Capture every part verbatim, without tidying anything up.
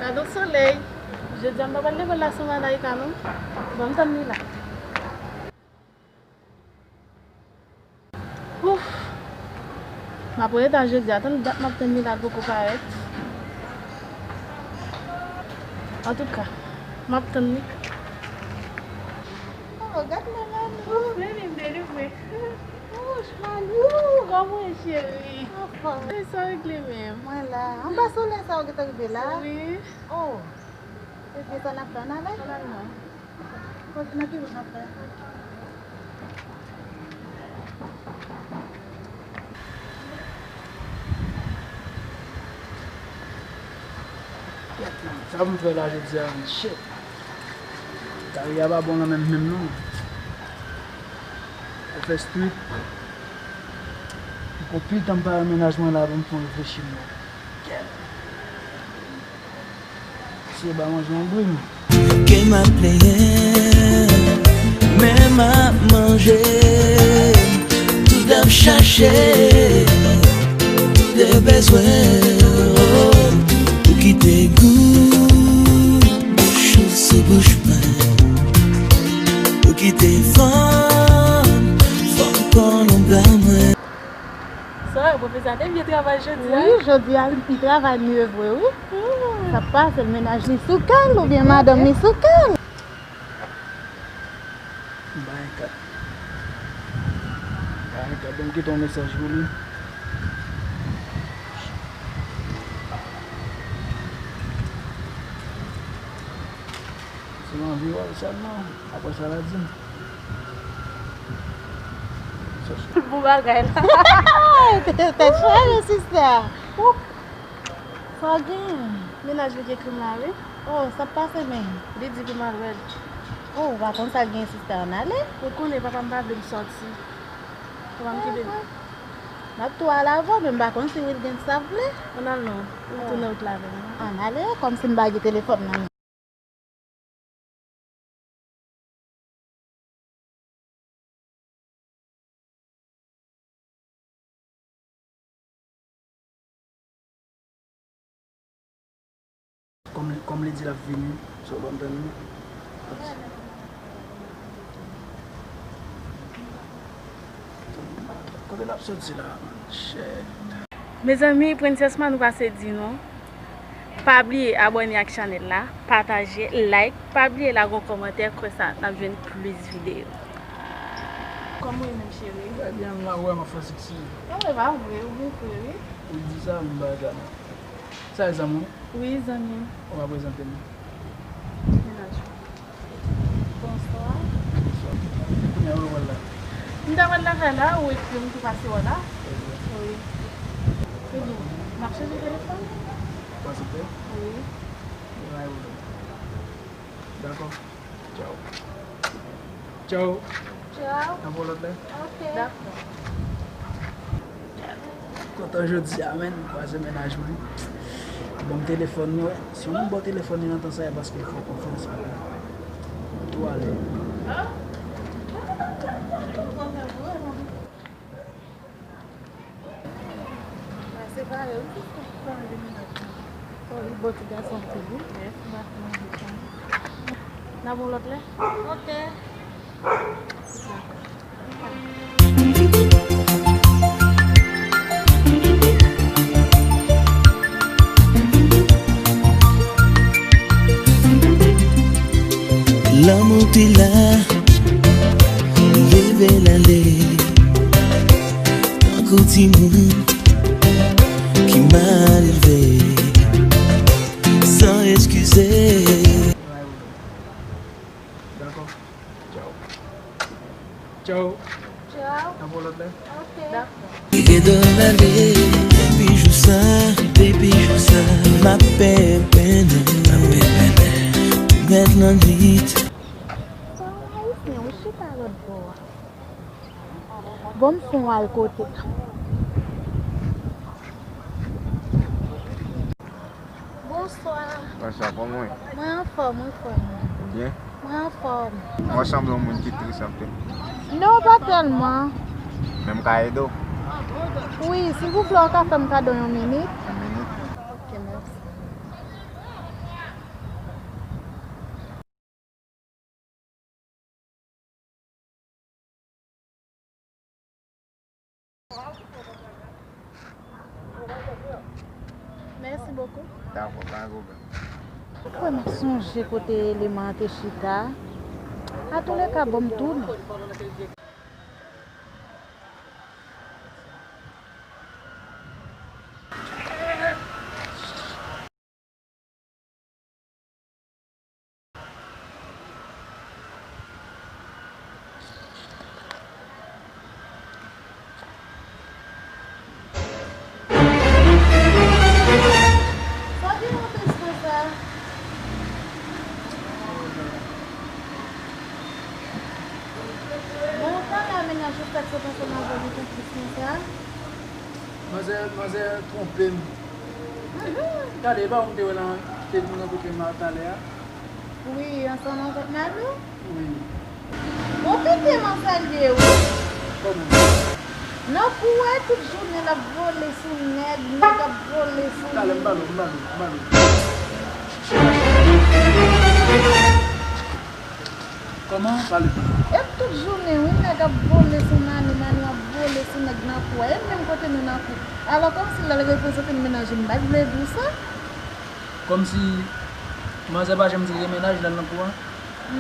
Gade yon solèy. Jodi a m pa pral leve l la san Malaïka non. Bon, m tann li la. Ouf. M ap rete a jodi a, tann dat m ap tann li la poko parèt. Antouka, m ap tann li. Oh, gad Malou. Ouf, men li bèl vre. Ouch, Malou. Kòman w ye, cheri? Anfòm. E sa w regle menm? Mwen la. Anba solèy sa w gentan rive la? Wi. Oh. Ebyen, sa n ap fè, ann ale? Ann ale non. Kot, nan ki wout n ap fè? Sa pou m fè la jodi a, shit. Kari a pa bon nan menm menm non. Ou fè street. Pou pita m pa wè mennaj mwen la pou m fè yon reflechi mwen. Mesye ba manje yon bri m. Ke m ap plenyen, men m ap manje. Tout ap chache, tout bezwen. Ou kite gou bouch ou sou bouch mwen. Ou kite fanm, fanm kò nou ba mwen. Sa, pwofesè a te byen travay jodi a. Wi, jodi a li travay mye vre, wi. Sa pase l, mennaj li sou kè l oubyen madanm li sou kè l. M pa gen kat. M pa gen kat, ban m kite yon mesaj pou li. Si l anvi wè l sèlman, apre sa l a di m. Bon bagay la. Tèt chaje, sista. Sa w gen? Mennaj li ki ekri m la, wi. Oh, sa p pase menm? Li di pou m al wè l. Oh, ou pa konn sa k gen, sista, ann ale. Ou konnen papa m pa vle m sòti. Papa m kenbe m. M ap tou al avè w, men m pa konn si Wilgens ap vle. Ann al non. Ou tounen wout la avè m. Ann ale, kòmsi m pa gen telefòn nan men. Kòm, kòm li di l ap vini, so ban m tann li. Kote n ap soti la? Shit. Mezanmi, Princess Manou pase di nou, pa bliye abòne ak chanèl la, pataje, like, pa bliye lage yon kòmantè, konsa n ap jwenn plis videyo. Kòman w ye menm, cheri? Trè byen, m la wè m ap fè seksi. Non, e pa vre, ou byen fre, wi. Ou di sa, m pa sa. Sa e zanmi w? Wi, zanmi m. Ou pa prezante m? Mennaj mwen. Bonswa. Bonswa. Kounye a, ou pral la? M ta pral lakay la, ou ekri m pou pase wè la. Wi. Wi. Wi. M ap chanje telefòn. Ou aksepte? Wi. Dakò. Tchaw. Tchaw. Tchaw. N ap wè lòt lè. Ok. Dakò. Kontan jodi a, menn, m kwaze mennaj mwen. Ban m telefòn li, wè. Si yon moun ba w telefòn li nan tan sa, e paske l fè w konfyans, papa. Tou ale. N a separe, wi, sista. Kòman li menaj mwen? Oh, li bon ti gason anpil, wi. Yes, m ap manje sa. N ap yon lòt lè? Ok. Lanmou te la, leve l ale. Tankou timoun ki mal elve, san eskize. Dakò. Tchaw. Tchaw. Tchaw. N ap wè lòt lè. Ok. Dakò. Li gen dwa ale, depi jou sa, depi jou sa, m ap penpennen, m ap penpennen, pou mèt lannwit. Sa w ayisyen, ou chita lòt bò a. Bon, m fon al kote. Bonswa. Bonswa, kòman w ye? Mwen anfòm, wi, frè m. Ou byen? Mwen anfòm. Mwen sanble yon moun ki tris anpil. Non, pa tèlman. Men m ka ede w? Wi, silvouplè, w ka fè m kado yon minit? Yon minit. Ok, mèsi. Dakò, pa gen pwoblèm. Kwè m ap sonje kote eleman an te chita. Atouleka, bon, m tounen. Sa gen yon tris konsa. Bon, ou pa la mennaj ou fèk sot ansanm avè w, li gen tris konsa. Manzè, manzè twonpe m. Gade, e pa ou m te wè nan, te vin rankontre m la talè a? Wi, ansanm avèk Malou? Wi. Bon, kite m an salye w. Kòman? Nan kou a, tout jounen l ap vole sou nèg, nèg ap vole sou li. Talè, m ba l, m ba l, m ba l. Kòman? Pale. E tout jounen, wi, nèg ap vole sou Manou, Manou ap vole sou nèg nan kou a. E menm kote nou nan kou. Alò, kòmsi lè l reprezante m mennaj li, m pa t vle di w sa? Kòmsi manzè pa janm di l gen mennaj lè l nan kou a?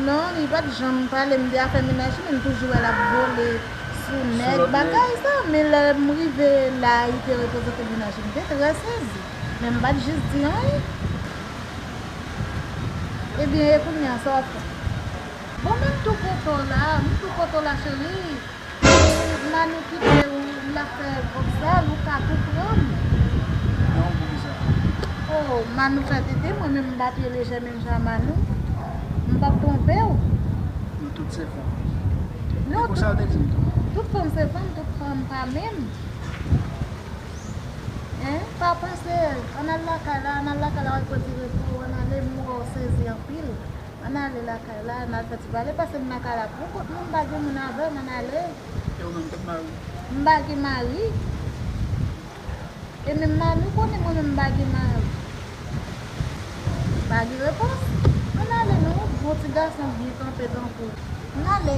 Non, li pa t janm pale m de afè mennaj li, men m toujou wè l ap vole sou nèg, bagay sa. Men lè m rive la, li te reprezante mennaj li, m te trè sezi. Men m pa t jis di anyen. Ebyen, e kounye a, sa w ap fè? Bon, men m tou kote w la, m tou kote w la, cheri. Pou Manou kite w, l ap fè vòksal, ou ka tou pran m. Non, poukisa? Oh, Manou fè tete, mwen menm m pa pye lejè menm jan a Manou. M p ap twonpe w. Nou tout se fanm. Non, e konsa yo te di m tou. Tout fanm se fanm, tout fanm pa menm. Hein? Pa panse, ann al lakay la, ann al lakay la, w al pran ti repo w, ann ale, m wè w sezi anpil. Ann ale lakay la, ann al fè ti pale, paske m lakay la pou kont mwen, m pa gen moun avè m, ann ale. E ou menm, ou t ap mari? M pa gen mari. E menm Manou konnen mwen menm m pa gen mari. Pa gen repons. Ann ale non, gon ti gason byen kanpe tankou w. Ann ale.